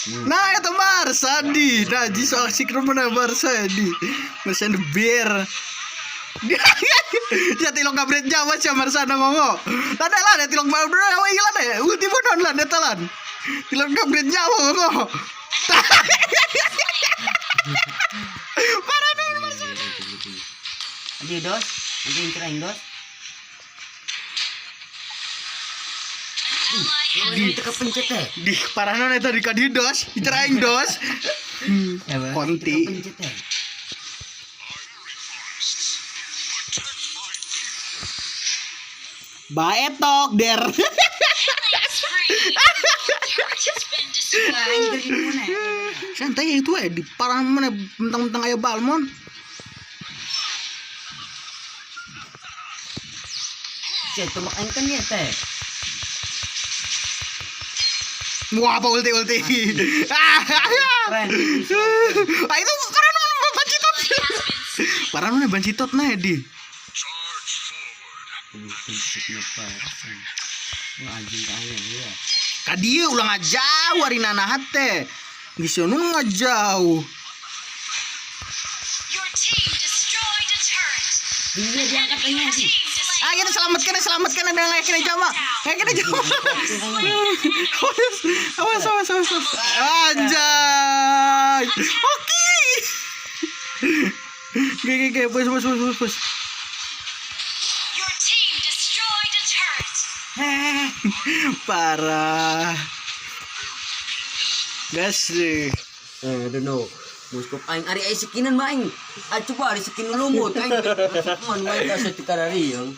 Nah, itu Barca di. Nah, ji soal asik mana Barca di. Barca the bear. Ya tilok ngabret Jawa sih Barca na ngomong. Lah lah ada tilok ngabret Jawa iya lah deh. Ulti pun lah eta lan. Tilok ngabret Jawa ngomong. Parah dong Barca. Nanti dos, nanti yang keren dos. Di kepencet teh. Di parah non eta di kadidos, diceraing dos. Konti. Kepencet teh. Baetok der. Santai itu di parah mana mentang-mentang aya Balmon. Siya tumak aing kan ya teh. Wah, apa ulti ulti. Keren. Ah, itu parah mana bancitot. Parah mana bancitot nah di. Wah anjing kaya ya. Kadieu ulah ngajauh ari nana teh. Geus nu ngajauh. Dia diangkat aja sih. Ah, kita selamatkan, selamatkan ada yang kena jama. Yang kena jama. Awas, awas, awas, awas. Anjay. Oke. Oke, oke, oke, push, push, push, push, push. Parah. Gas deh. Eh, I don't know. Muskop aing ari ai sekinan mah aing. Ah coba ari sekin lumut aing. Man wae ka sa tikarari yang.